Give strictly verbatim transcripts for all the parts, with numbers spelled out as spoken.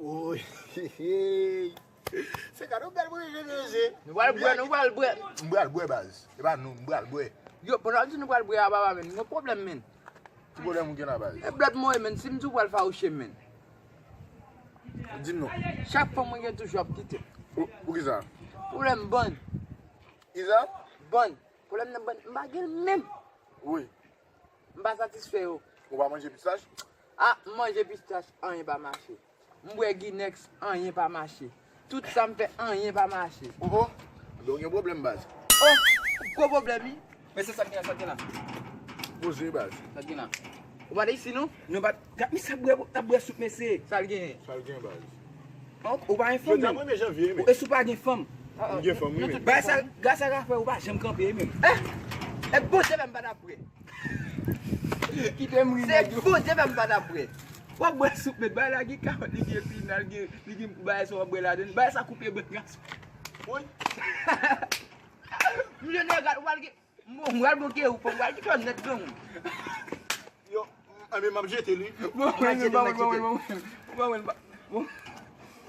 Woy. Se kado bèl mwen je manje. Nou pral bwè, nou pral bwè. M pral bwè, baz. E pa nou, m pral bwè. Yo, pandan w di nou pral bwè a, papa, men, nou gen pwoblèm, men. Ki pwoblèm ou gen la, baz? E blòd mwen, men, si m di w pral fawouche, men. Di m non. Chak fanm mwen gen toujou ap kite. Pou, poukisa? Pwoblèm bann. Kisa? Bann. Pwoblèm nan bann. M pa gen l menm. Wi. M pa satisfè yo. Ou pa manje pistach? Ah, m manje pistach, anyen pa mache. M bwè Ginex, anyen pa mache. Tout sa m fè, anyen pa mache. Oh, oh. Ebyen, ou gen pwoblèm, baz. Oh, gwo pwoblèm, wi. Men se sa k gen la, sa k gen la. Poze, baz. Sa k gen la. Ou pa de isi, non? Nou pa t, gad, misye ap bwè, t ap bwè soup, mesye. Sa l genyen? Sa l gen, baz. Donk, ou pa gen fanm menm? Jodi a premye janvye, men. E si w pa gen fanm? M gen fanm, wi, men. Bagay sa, gad sa ka fè, ou pa janm kanpe, menm. Eh! E Bondye menm pa t ap bwè. Kite m ri, nèg yo. Se Bondye fè m pa t ap bwè. W ap bwè soup, men bagay la gen kawòt, li gen epinal, li gen, li gen bagay sa w ap bwè ladan l. Bagay sa koupe bann gason. Woy. M jwenn yon gad, w al gen, m pral bloke ou, fò m pral kite w nèt, granmoun. Yo, anben, m ap jete li. M ap jete l, m ap jete l. Bon, bon, bon, bon, bon.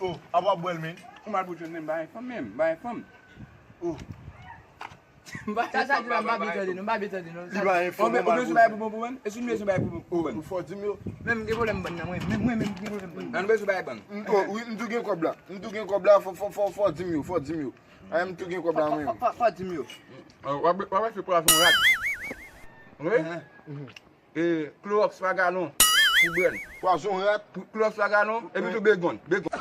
Oh, apa w ap bwè l, men? Ou mal pou jwenn, men, m pa gen fanm, men, m pa gen fanm. Oh. Sa, sa di la, m pa byen tande, non, m pa byen tande, non. Li pa enfò, ou bezwen bay pou bon pou bann? E si nou bezwen bay pou bon pou bann? Ou fò di m yo. Men m gen pwoblèm bann nan, mwen. Men mwen, men m gen pwoblèm bann nan. An nou bezwen bay bann. M, oh, wi, m tou gen kòb la. M tou gen kòb la, fò, fò, fò, fò di m yo, fò di m yo. Ay, m tou gen kòb la, mwen. Fò, fò, fò, fò di m yo. Ah, w ap, w ap fè pwazon rat. Wi? E klowòks pa galon pou bwè l. Pwazon rat. Klowòks pa galon, epi tou begonn. Begonn.